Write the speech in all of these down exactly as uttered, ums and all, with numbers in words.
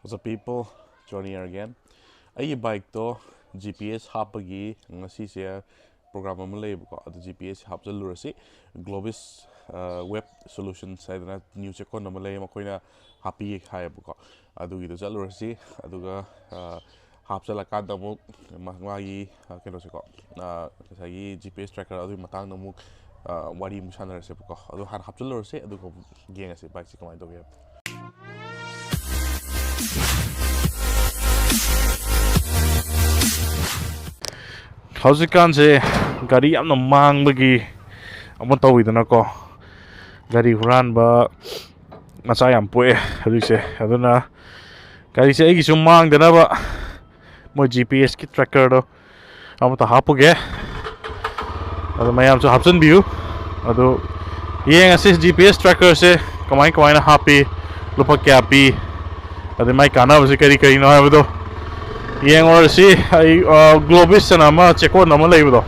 What's up, people? Johnny here again. ꯑꯩꯒꯤ ꯕꯥꯏꯛꯇꯣ G P ꯑꯦꯁ ꯍꯥꯞꯄꯒꯤ ꯉꯁꯤꯁꯦ ꯄ꯭ꯔꯣꯒ꯭ꯔꯥꯝ ꯑꯃ ꯂꯩꯌꯦꯕꯀꯣ, ꯑꯗꯨ ꯖꯤ ꯄꯤ ꯑꯦꯁ ꯍꯥꯞꯆꯜꯂꯨꯔꯁꯤ꯫ ꯒ꯭ꯂꯣꯕꯤꯁ ꯋꯦꯕ ꯁꯣꯂꯨꯁꯟꯁ ꯍꯥꯏꯗꯅ ꯅ꯭ꯌꯨ ꯆꯦꯛꯀꯣꯟ ꯑꯃ ꯂꯩꯌꯦ, ꯃꯈꯣꯏꯅ ꯍꯥꯞꯄꯤꯒꯦ ꯍꯥꯏꯌꯦꯕꯀꯣ꯫ ꯑꯗꯨꯒꯤꯗꯣ ꯆꯠꯂꯨꯔꯁꯤ, ꯑꯗꯨꯒ ꯑ, ꯍꯥꯞꯆꯜꯂꯀꯥꯟꯗ ꯑꯃꯨꯛ ꯃꯥ-, ꯃꯥꯒꯤ ꯑ, ꯀꯩꯅꯣꯁꯦꯀꯣ, ꯑ, ꯉꯁꯥꯏꯒꯤ ꯖꯤ ꯄꯤ ꯑꯦꯁ ꯇ꯭ꯔꯦꯀꯔ ꯑꯗꯨꯒꯤ ꯃꯇꯥꯡꯗ ꯑꯃꯨꯛ ꯑ, ꯋꯥꯔꯤ ꯑꯃꯨꯛ ꯁꯥꯟꯅꯔꯁꯦꯕꯀꯣ꯫ ꯑꯗꯨ ꯍꯥꯟꯅ ꯍꯥꯞꯆꯜꯂꯨꯔꯁꯦ, ꯑꯗꯨꯒ ꯑꯃꯨꯛ ꯌꯦꯡꯉꯁꯦ ꯕꯥꯏꯛꯁꯦ ꯀꯃꯥꯏꯅ ꯇꯧꯒꯦ ꯍꯥꯏꯕꯗꯣ꯫ ꯍꯧꯖꯤꯛꯀꯥꯟꯁꯦ ꯒꯥꯔꯤ ꯌꯥꯝꯅ ꯃꯥꯡꯕꯒꯤ ꯑꯃ ꯇꯧꯋꯤꯗꯅꯀꯣ, ꯒꯥꯔꯤ ꯍꯨꯔꯥꯟꯕ ꯃꯆꯥ ꯌꯥꯝ ꯄꯣꯛꯑꯦ ꯍꯧꯖꯤꯛꯁꯦ꯫ ꯑꯗꯨꯅ ꯒꯥꯔꯤꯁꯦ ꯑꯩꯒꯤꯁꯨ ꯃꯥꯡꯗꯅꯕ ꯃꯣꯏ ꯖꯤ ꯄꯤ ꯑꯦꯁꯀꯤ ꯇ꯭ꯔꯦꯀꯔꯗꯣ ꯑꯃꯇ ꯍꯥꯞꯄꯨꯒꯦ꯫ ꯑꯗꯣ ꯃꯌꯥꯝꯁꯨ ꯍꯥꯞꯆꯤꯟꯕꯤꯌꯨ꯫ ꯑꯗꯨ ꯌꯦꯡꯉꯁꯤ ꯖꯤ ꯄꯤ ꯑꯦꯁ ꯇ꯭ꯔꯦꯀꯔꯁꯦ ꯀꯃꯥꯏ ꯀꯃꯥꯏꯅ ꯍꯥꯞꯄꯤ, ꯂꯨꯄꯥ ꯀꯌꯥ ꯄꯤ, ꯑꯗꯩ ꯃꯥꯏ ꯀꯥꯟꯅꯕꯁꯦ ꯀꯔꯤ ꯀꯔꯤꯅꯣ ꯍꯥꯏꯕꯗꯣ ꯌꯦꯡꯉꯨꯔꯁꯤ꯫ ꯑꯩ, ꯑ, ꯒ꯭ꯂꯣꯕꯤꯁ ꯑꯅ ꯑꯃ ꯆꯦꯛꯀꯣꯟꯗ ꯑꯃ ꯂꯩꯕꯗꯣ,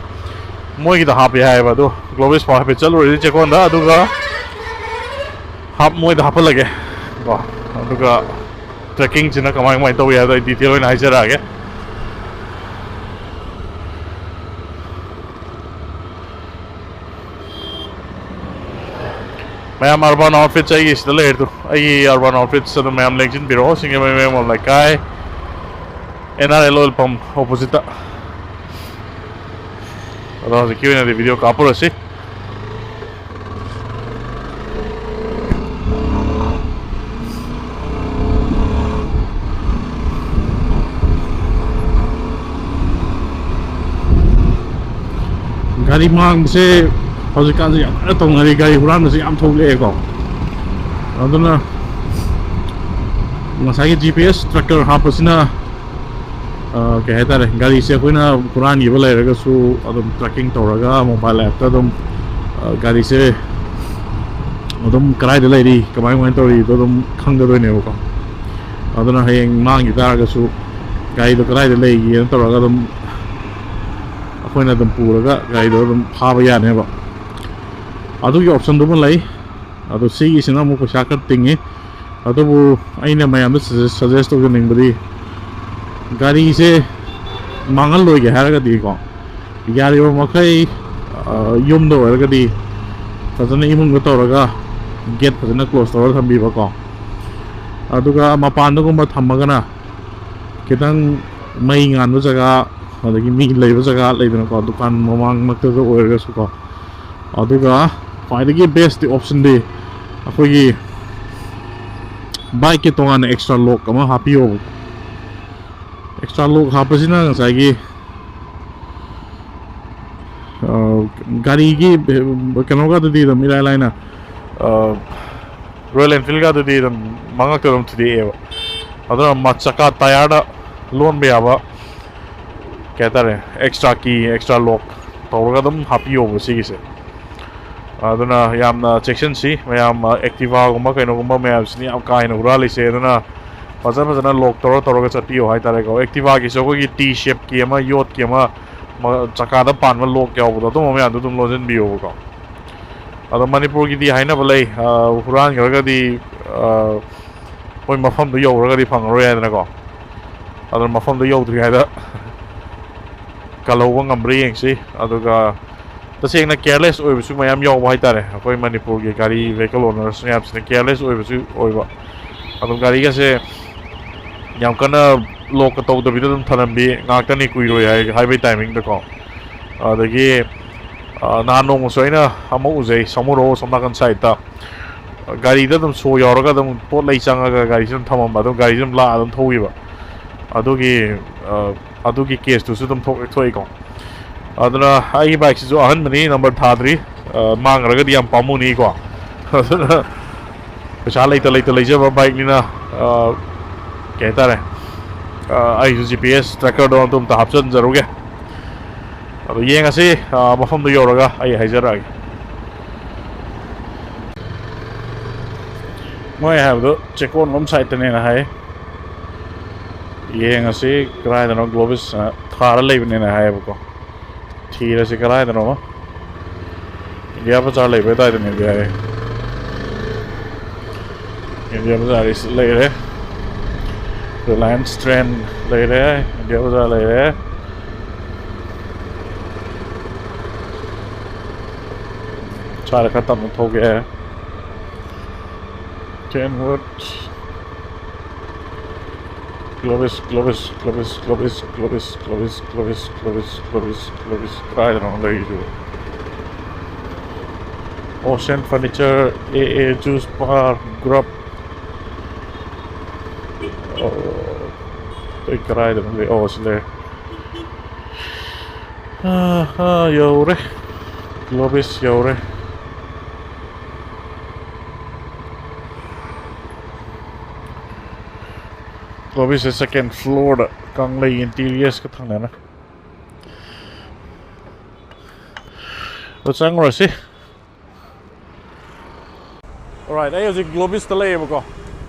ꯃꯣꯏꯒꯤꯗ ꯍꯥꯞꯄꯦ ꯍꯥꯏꯌꯦꯕ꯫ ꯑꯗꯣ ꯒ꯭ꯂꯣꯕꯤꯁ ꯐꯥꯎ ꯍꯥꯏꯐꯦꯠ ꯆꯠꯂꯨꯔꯁꯤ ꯆꯦꯛꯀꯣꯟꯗ, ꯑꯗꯨꯒ ꯍꯥꯞ-, ꯃꯣꯏꯗ ꯍꯥꯞꯍꯜꯂꯒꯦ ꯀꯣ꯫ ꯑꯗꯨꯒ ꯇ꯭ꯔꯦꯛꯀꯤꯡꯁꯤꯅ ꯀꯃꯥꯏ ꯀꯃꯥꯏꯅ ꯇꯧꯏ ꯍꯥꯏꯕꯗꯣ ꯑꯩ ꯗꯤꯇꯦꯜ ꯑꯣꯏꯅ ꯍꯥꯏꯖꯔꯛꯑꯒꯦ꯫ ꯃꯌꯥꯝ ꯑꯔꯕꯥꯟ ꯑꯥꯎꯠꯐꯤꯠꯁ ꯑꯩꯒꯤ ꯁꯤꯗ ꯂꯩꯔꯦ꯫ ꯑꯗꯨ ꯑꯩꯒꯤ ꯑꯔꯕꯥꯟ ꯑꯥꯎꯠꯐꯤꯠꯁ ꯑꯗꯨꯝ ꯃꯌꯥꯝ ꯂꯦꯡꯁꯤꯟꯕꯤꯔꯛꯑꯣ, ꯁꯤꯡꯖꯃꯩ ꯃꯌꯣꯜ ꯂꯩꯀꯥꯏ, N R L oil pump ꯑꯣꯄꯣꯖꯤꯠꯇ꯫ ꯑꯗꯣ ꯍꯧꯖꯤꯛꯀꯤ ꯑꯣꯏꯅꯗꯤ ꯚꯤꯗꯤꯑꯣ ꯀꯥꯞꯄꯨꯔꯁꯤ꯫ ꯒꯥꯔꯤ ꯃꯥꯡꯕꯁꯦ ꯍꯧꯖꯤꯛꯀꯥꯟꯁꯦ ꯌꯥꯝ ꯀꯟꯅ ꯇꯧꯅꯔꯤ, ꯒꯥꯔꯤ ꯍꯨꯔꯥꯟꯕꯁꯦ ꯌꯥꯝ ꯊꯣꯛꯂꯛꯑꯦꯀꯣ꯫ ꯑꯗꯨꯅ ꯉꯁꯥꯏꯒꯤ ꯖꯤ ꯄꯤ ꯑꯦꯁ ꯇ꯭ꯔꯦꯀꯔ ꯍꯥꯞꯄꯁꯤꯅ, ꯑ, ꯀꯩ ꯍꯥꯏꯇꯥꯔꯦ, ꯒꯥꯔꯤꯁꯦ ꯑꯩꯈꯣꯏꯅ ꯍꯨꯔꯥꯟꯈꯤꯕ ꯂꯩꯔꯒꯁꯨ ꯑꯗꯨꯝ ꯇ꯭ꯔꯦꯛꯀꯤꯡ ꯇꯧꯔꯒ ꯃꯣꯕꯥꯏꯜ ꯑꯦꯞꯇ ꯑꯗꯨꯝ, ꯑ, ꯒꯥꯔꯤꯁꯦ ꯑꯗꯨꯝ ꯀꯗꯥꯏꯗ ꯂꯩꯔꯤ, ꯀꯃꯥꯏ ꯀꯃꯥꯏꯅ ꯇꯧꯔꯤꯗꯣ ꯑꯗꯨꯝ ꯈꯪꯒꯗꯣꯏꯅꯦꯕꯀꯣ꯫ ꯑꯗꯨꯅ ꯍꯌꯦꯡ ꯃꯥꯡꯈꯤ ꯇꯥꯔꯒꯁꯨ ꯒꯥꯔꯤꯗꯣ ꯀꯗꯥꯏꯗ ꯂꯩꯒꯦꯅ ꯇꯧꯔꯒ ꯑꯗꯨꯝ ꯑꯩꯈꯣꯏꯅ ꯑꯗꯨꯝ ꯄꯨꯔꯒ ꯒꯥꯔꯤꯗꯣ ꯑꯗꯨꯝ ꯐꯥꯕ ꯌꯥꯅꯦꯕ꯫ ꯑꯗꯨꯒꯤ ꯑꯣꯞꯁꯟꯗꯨꯃ ꯂꯩ꯫ ꯑꯗꯣ ꯁꯤꯒꯤꯁꯤꯅ ꯑꯃꯨꯛ ꯄꯩꯁꯥ ꯈꯔ ꯇꯤꯡꯉꯤ꯫ ꯑꯗꯨꯕꯨ ꯑꯩꯅ ꯃꯌꯥꯝꯗ suggest ꯇꯧꯖꯅꯤꯡꯕꯗꯤ, ꯒꯥꯔꯤꯁꯦ ꯃꯥꯡꯍꯜꯂꯣꯏꯒꯦ ꯍꯥꯏꯔꯒꯗꯤꯀꯣ, ꯌꯥꯔꯤꯕ ꯃꯈꯩ, ꯑ, ꯌꯨꯝꯗ ꯑꯣꯏꯔꯒꯗꯤ ꯐꯖꯅ ꯏꯃꯨꯡꯗ ꯇꯧꯔꯒ gate ꯐꯖꯅ close ꯇꯧꯔꯒ ꯊꯝꯕꯤꯕꯀꯣ꯫ ꯑꯗꯨꯒ ꯃꯄꯥꯟꯗꯒꯨꯝꯕ ꯊꯝꯃꯒꯅ ꯈꯤꯇꯪ ꯃꯩ ꯉꯥꯟꯕ ꯖꯒꯥ, ꯑꯗꯒꯤ ꯃꯤ ꯂꯩꯕ ꯖꯒꯥ ꯂꯩꯗꯅꯀꯣ, ꯗꯨꯀꯥꯟ ꯃꯃꯥꯡꯃꯛꯇꯗ ꯑꯣꯏꯔꯒꯁꯨꯀꯣ꯫ ꯑꯗꯨꯒ ꯈ꯭ꯋꯥꯏꯗꯒꯤ best option ꯗꯤ ꯑꯩꯈꯣꯏꯒꯤ bike ꯀꯤ ꯇꯣꯉꯥꯟꯅ extra lock ꯑꯃ ꯍꯥꯞꯄꯤꯌꯣꯕ꯫ Extra lock ꯍꯥꯞꯄꯁꯤꯅ ꯉꯁꯥꯏꯒꯤ, ꯑ, ꯒꯥꯔꯤꯒꯤ, ꯑ, ꯀꯩꯅꯣꯒꯗꯨꯗꯤ ꯑꯗꯨꯝ ꯏꯔꯥꯏ ꯂꯥꯏꯅ, ꯑ, Royal Enfield ꯒꯗꯨꯗꯤ ꯑꯗꯨꯝ ꯃꯉꯛꯇ ꯑꯗꯨꯝ ꯊꯨꯗꯦꯛꯑꯦꯕ꯫ ꯑꯗꯨꯅ ꯃ-, ꯆꯀꯥ tyre ꯗ ꯂꯣꯟꯕ ꯌꯥꯕ, ꯀꯩ ꯍꯥꯏꯇꯥꯔꯦ, extra key, extra lock ꯇꯧꯔꯒ ꯑꯗꯨꯝ ꯍꯥꯞꯄꯤꯌꯣꯕ ꯁꯤꯒꯤꯁꯦ꯫ ꯑꯗꯨꯅ ꯌꯥꯝꯅ ꯆꯦꯛꯁꯤꯟꯁꯤ ꯃꯌꯥꯝ, ꯑ, Activa ꯒꯨꯝꯕ ꯀꯩꯅꯣꯒꯨꯝꯕ ꯃꯌꯥꯝꯁꯤꯅꯤ ꯌꯥꯝ ꯀꯥ ꯍꯦꯟꯅ ꯍꯨꯔꯥꯜꯂꯤꯁꯦ꯫ ꯑꯗꯨꯅ ꯐꯖ ꯐꯖꯅ lock ꯇꯧꯔ ꯇꯧꯔꯒ ꯆꯠꯄꯤꯌꯣ ꯍꯥꯏꯇꯥꯔꯦꯀꯣ꯫ Activa ꯒꯤꯁꯨ ꯑꯩꯈꯣꯏꯒꯤ T shape ꯀꯤ ꯑꯃ, ꯌꯣꯠꯀꯤ ꯑꯃ, ꯃ-, ꯆꯀꯥꯗ ꯄꯥꯟꯕ lock ꯌꯥꯎꯕꯗꯣ, ꯑꯗꯨꯝꯕ ꯃꯌꯥꯝꯗꯣ ꯑꯗꯨꯝ ꯂꯣꯟꯁꯤꯟꯕꯤꯌꯣꯕꯀꯣ꯫ ꯑꯗꯣ ꯃꯅꯤꯄꯨꯔꯒꯤꯗꯤ ꯍꯥꯏꯅꯕ ꯂꯩ, ꯑ, ꯍꯨꯔꯥꯟꯈ꯭ꯔꯒꯗꯤ, ꯑ, ꯃꯣꯏ ꯃꯐꯝꯗꯣ ꯌꯧꯔꯒꯗꯤ ꯐꯪꯉꯔꯣꯏ ꯍꯥꯏꯗꯅꯀꯣ꯫ ꯑꯗꯨꯅ ꯃꯐꯝꯗꯣ ꯌꯧꯗ꯭ꯔꯤꯉꯩꯗ ꯀꯜꯍꯧꯕ ꯉꯝꯕ꯭ꯔꯥ ꯌꯦꯡꯁꯤ꯫ ꯑꯗꯨꯒ ꯇꯁꯦꯡꯅ careless ꯑꯣꯏꯕꯁꯨ ꯃꯌꯥꯝ ꯌꯥꯎꯕ ꯍꯥꯏꯇꯥꯔꯦ꯫ ꯑꯩꯈꯣꯏ ꯃꯅꯤꯄꯨꯔꯒꯤ ꯒꯥꯔꯤ vehicle owners ꯃꯌꯥꯝꯁꯤꯅ careless ꯑꯣꯏꯕꯁꯨ ꯑꯣꯏꯕ꯫ ꯑꯗꯨꯝ ꯒꯥꯔꯤꯒꯁꯦ ꯌꯥꯝ ꯀꯟꯅ lock ꯀ ꯇꯧꯗꯕꯤꯗ ꯑꯗꯨꯝ ꯊꯅꯝꯕꯤ ꯉꯥꯛꯇꯅꯤ, ꯀꯨꯏꯔꯣꯏ ꯍꯥꯏ-, ꯍꯥꯏꯕꯒꯤ timing ꯗꯀꯣ꯫ ꯑꯗꯒꯤ, ꯑ, ꯅꯍꯥꯟ ꯅꯣꯡꯃꯁꯨ ꯑꯩꯅ ꯑꯃ ꯎꯖꯩ, ꯁꯃꯨꯔꯧ ꯑꯁꯣꯝ ꯅꯥꯀꯟ side ꯇ꯫ ꯒꯥꯔꯤꯗ ꯑꯗꯨꯝ show ꯌꯥꯎꯔꯒ ꯑꯗꯨꯝ ꯄꯣꯠ ꯂꯩ ꯆꯪꯉꯒ ꯒꯥꯔꯤꯁꯤ ꯑꯗꯨꯝ ꯊꯝꯃꯝꯕ, ꯑꯗꯨꯝ ꯒꯥꯔꯤꯁꯤ ꯑꯗꯨꯝ ꯂꯥꯛꯑ ꯑꯗꯨꯝ ꯊꯧꯈꯤꯕ꯫ ꯑꯗꯨꯒꯤ, ꯑ, ꯑꯗꯨꯒꯤ case ꯇꯨꯁꯨ ꯑꯗꯨꯝ ꯊꯣꯛ-, ꯊꯣꯛꯏꯀꯣ꯫ ꯑꯗꯨꯅ ꯑꯩꯒꯤ bike ꯁꯤꯁꯨ ꯑꯍꯟꯕꯅꯤ, number ꯊꯥꯗ꯭ꯔꯤ, ꯑ, ꯃꯥꯡꯈ꯭ꯔꯒꯗꯤ ꯌꯥꯝ ꯄꯥꯝꯃꯨꯅꯤꯀꯣ꯫ ꯑꯗꯨꯅ ꯄꯩꯁꯥ ꯂꯩꯇ ꯂꯩꯇ ꯂꯩꯖꯕ bike ꯅꯤꯅ, ꯑ, ꯀꯩ ꯍꯥꯏꯇꯥꯔꯦ, ꯑ, ꯑꯩꯁꯨ G P S tracker ꯗꯣ ꯑꯗꯨꯝꯇ ꯍꯥꯞꯆꯤꯟꯖꯔꯨꯒꯦ꯫ ꯑꯗꯣ ꯌꯦꯡꯉꯁꯤ, ꯑ, ꯃꯐꯝꯗꯨ ꯌꯧꯔꯒ ꯑꯩ ꯍꯥꯏꯖꯔꯛꯑꯒꯦ꯫ ꯃꯣꯏ ꯍꯥꯏꯕꯗꯣ ꯆꯦꯛꯀꯣꯟꯂꯣꯝ side ꯇꯅꯦꯅ ꯍꯥꯏ꯫ ꯌꯦꯡꯉꯁꯤ ꯀꯗꯥꯏꯗꯅꯣ Glovis, ꯑ, ꯊꯥꯔ ꯂꯩꯕꯅꯦꯅ ꯍꯥꯏꯌꯦꯕꯀꯣ꯫ ꯊꯤꯔꯁꯤ ꯀꯗꯥꯏꯗꯅꯣ꯫ India Bazar ꯂꯩꯕ ꯑꯗꯨꯋꯥꯏꯗꯅꯦꯗꯤ ꯍꯥꯏ꯫ ꯏꯟꯗꯤꯌꯥ ꯕꯖꯥꯔ ꯂꯩꯔꯦ, ꯔꯤꯂꯥꯌꯟꯁ ꯇ꯭ꯔꯦꯟ ꯂꯩꯔꯦ, ꯏꯟꯗꯤꯌꯥ ꯕꯖꯥꯔ ꯂꯩꯔꯦ꯫ ꯁ꯭ꯋꯥꯏꯗ ꯈꯔ ꯇꯞꯅ ꯊꯧꯒꯦ꯫ ꯀꯦꯟꯋꯨꯠ꯫ Glovis, Glovis, Glovis, Glovis, Glovis, Glovis, Glovis, Glovis, Glovis, Glovis, ꯀꯥꯏꯗꯅꯣ ꯂꯩꯔꯤꯗꯨꯕꯨ? Ocean Furniture, A A Juice Bar, Grub. ꯑꯣ, ꯑꯩ ꯀꯗꯥꯏꯗꯅꯣ ꯂꯩ? ꯑꯣ, ꯁꯤ ꯂꯩꯔꯦ꯫ ꯑꯥ, ꯑꯥ, ꯌꯧꯔꯦ꯫ Glovis ꯌꯧꯔꯦ꯫ Glovis ꯁꯦ second floor ꯗ ꯀꯪꯂꯩ Interiors ꯀ ꯊꯪꯅꯅ꯫ ꯑꯗꯣ ꯆꯪꯉꯨꯔꯁꯤ꯫ Alright, ꯑꯩ ꯍꯧꯖꯤꯛ Glovis ꯇ ꯂꯩꯌꯦꯕꯀꯣ꯫